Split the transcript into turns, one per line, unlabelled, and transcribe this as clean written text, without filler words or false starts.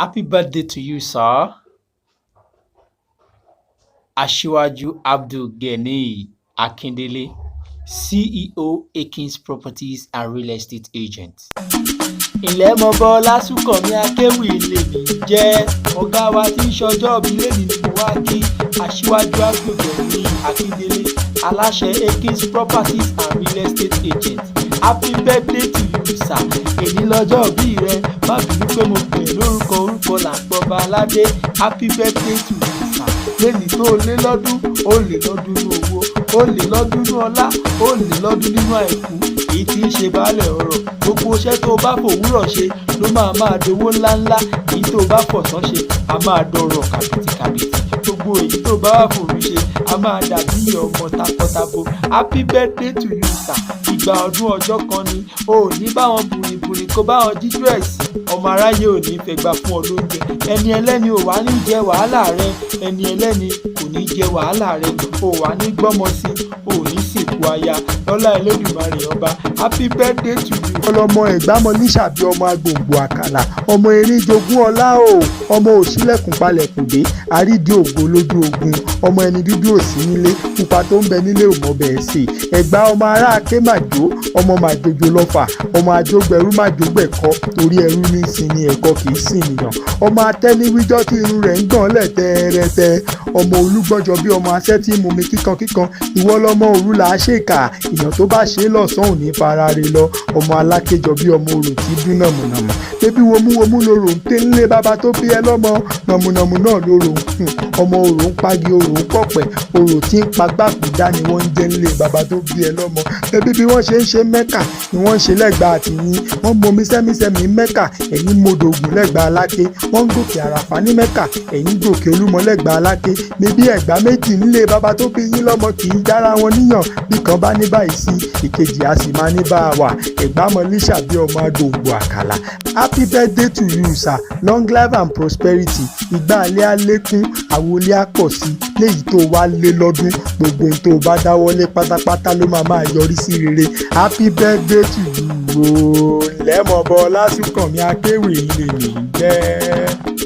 Happy birthday to you, sir. Aṣíwájú Abdulganiy Akindele, CEO, Akins Properties and Real Estate Agent. Ilẹ̀ mọ̀ bọ́ Lásùnkànmí Akéwì lèmi jẹ́. Ọ̀gá wa tí ń ṣọjọ́ ìbí lẹ́ni ni mo wá kí, Aṣíwájú Abdulganiy Akindele, aláṣẹ Akins Properties and Real Estate Agent. Happy birthday to you, sir. Èní lọ́jọ́ ìbí rẹ. Má bínú pé mo pè é lórúkọ, orúkọ là ń pọba aládé. Happy birthday to you, sir. Lẹ́ni tó lé lọ́dún, ó lé lọ́dún ní owó, ó lé lọ́dún ní ọlá, ó lé lọ́dún nínú àìkú, èyí tí ń ṣe baálẹ̀ ọ̀rọ̀. Gbogbo iṣẹ́ tó bá fòwúrọ̀ ṣe ló máa máa dowó ńláńlá. Èyí tó bá fọ̀sán ṣe, a máa dọrọ̀ kàbìtìkàbìtì. Gbogbo èyí tó bá wà fòru ṣe, a máa dàbí ọmọ takọtabo. Happy birthday to you, sir. Ìgbà ọdún ọjọ́ kan ni. O ò ní báwọn bùrìbùrì kó báwọn jíjú ẹ̀ sí. Ọmọ aráyé ò ní fẹ́ gbà fún ọ lóúnjẹ. Ẹni ẹlẹ́ni ò wá ní jẹ wàhálà rẹ. Ẹni ẹlẹ́ni kò ní jẹ wàhálà rẹ. O wà ní gbọ́mọ sí, o ò ní sìnkú aya lọ́lá Ẹlẹ́dùmarè Ọba. Happy birthday to you.
Ọlọmọ Ẹgbàmọ níṣàbí, ọmọ agbòǹgbò àkàlà, ọmọ erin jogún ọlá o, ọmọ òṣìlẹ̀kùn palẹ̀kùndé, àrídìí ògo lójú ogun, ọmọ ẹni dúdú òsì nílé, pupa tó ń bẹ nílé ò mọ bẹ́ẹ̀ sè. Ẹ̀gbá ọmọ ará ké màjò, ọmọ màjòjò lọ́fà, ọmọ àjọgbẹ̀rú màjògbẹ̀kọ, torí ẹrú ní sinmi, ẹ̀kọ́ kì í sìn nìyàn. Ọmọ atẹ́niwíjọ́ tí irun rẹ̀ ń gbọ̀n lẹ̀ tẹ́ẹ́rẹ́tẹ́, ọmọ olúgbọ́njọ bí ọmọ asẹ́ tí mú mi kíkankíkan. Ìwọ lọmọ òru là á ṣèkà, èèyàn tó bá ṣe é lọ́sàn-án ò ní fara re lọ. Ọmọ alákéjọ bí ọmọ orò tí dún nàmùnàmù bébí, womúwomú lorò ń ké ńlé bàbá tó bí ẹ lọ́mọ, nàmùnàmù náà lorò ń kùn. Ọmọ orò ń pagi, orò ń pọ̀pẹ̀, orò tí ń pa gbàkúdá ni wọ́n ń jẹ́ ńlé bàbá tó bí ẹ lọ́mọ. Bébí bí wọ́n ṣe ń ṣe Mẹ́kà ni wọ́n ń ṣe lẹ́gbàá àtìyín. Wọ́n momi sẹ́mísẹ́mí Mẹ́kà, ẹ̀yìn modògùn lẹ́gbàá Aláké. Wọ́n ń gòkè Àràfá ní Mẹ́kà, ẹ̀yìn gòkè Olúmọ lẹ́gbàá Aláké. Bébí Ẹ̀gbá méjì ńlé bàbá tó bí yín lọ́mọ kì í jára wọn níyàn. Bí kan bá ní báyìí sí, ìkejì á sì máa ní bá a wà. Ẹ̀gbámọ lísàbí, ọmọ agbòǹgbò àkàlà. Happy birthday to you, sir. Long life and prosperity. Ìgbà alẹ́ á lékún, àwọlé á pọ̀ sí léyìí tó wá lé lọ́dún. Gbogbo ohun tó bá dáwọ́lé pátápátá ló máa máa yọrí sí rere. Happy birthday to you o. Lẹ́mọ̀bọ Lásùnkànmí Akéwì lèmi jẹ́.